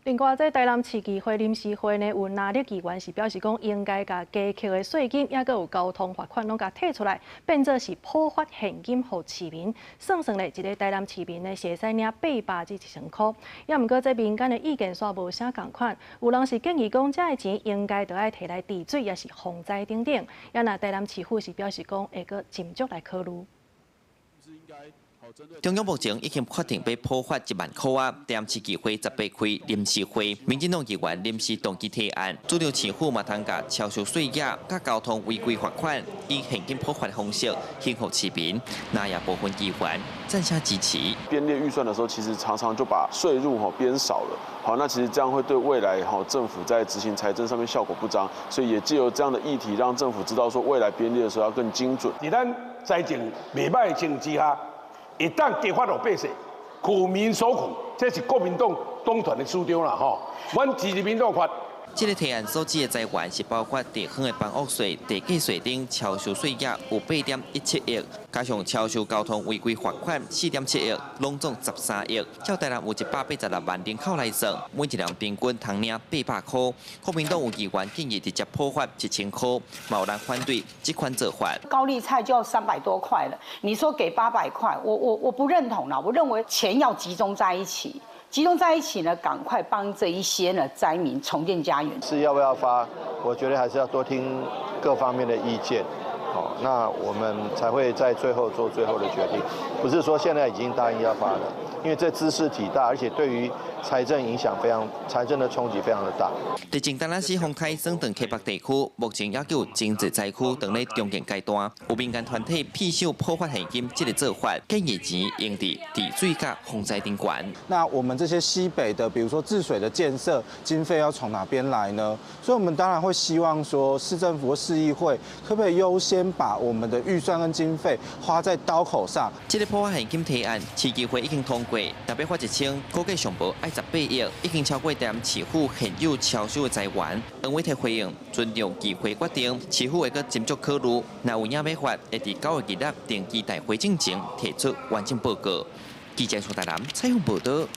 另外，這台南市議會臨時會呢，有藍綠議員是表示講，應該共加扣的稅金，抑閣有交通罰款，攏共提出來，變做是普發現金予市民。算算咧，一个台南市民呢，是會使領800至1000箍。抑毋過，這民間的意見煞無啥仝款，有人是建議講，這个錢應該著愛提來治水，抑是防災等等。抑若台南市府是表示講，會閣斟酌來考慮。中央目前已經確定欲普發1萬箍啊！台南市議會18開臨時會，民進黨議員臨時動議提案，主張市府嘛通共超收稅額、佮交通違規罰款，以現金普發的方式幸福市民，那也部分議員贊成支持。編列預算的時候，其實常常就把稅入吼編少了，好，那其實這樣會對未來吼政府在執行財政上面效果不彰，所以也藉由這樣的議題，讓政府知道說未來編列的時候要更精準。佇咱財政袂䆀的情況之下，會當加發予百姓，苦民所苦，這是國民黨黨團的主張啦吼。阮支持民黨發。這个提案所指的財源是包括地方的房屋稅、地價稅等超收稅額有8.17億，加上超收交通違規罰款4.7億，攏總13億。照台南有186萬人口來算，每一人平均通領800箍。國民黨有議員建議直接普發1000箍，嘛有人反對這款做法。高麗菜就要300多塊了，你說給800塊，我不認同啦。我認為錢要集中在一起。集中在一起呢，趕快幫這一些呢災民重建家園。是要不要發？我覺得還是要多聽各方面的意見，好，那我們才會在最後做最後的決定。不是說現在已經答應要發了，因為這茲事體大，而且對於財政影響非常，財政的衝擊非常的大。地震當然是風台省等溪北地區，目前也有真濟災區當咧重建階段，有民間團體拚手普發現金這个做法，建議錢用佇治水佮防災頂懸。那我們這些西北的，比如說治水的建設經費要從哪邊來呢？所以，我們當然會希望說，市政府或市議會可不可以優先把我們的預算跟經費花在刀口上？這个普發現金提案，市議會已經通過，特別發1000，估計上無愛18億，已經超過台南市府現有超收的財源。黃偉哲回應，尊重議會決定，市府會閣斟酌考慮，若有影欲發，會佇9月2日定期大會進前提出完整報告。記者蘇大南採訪報道。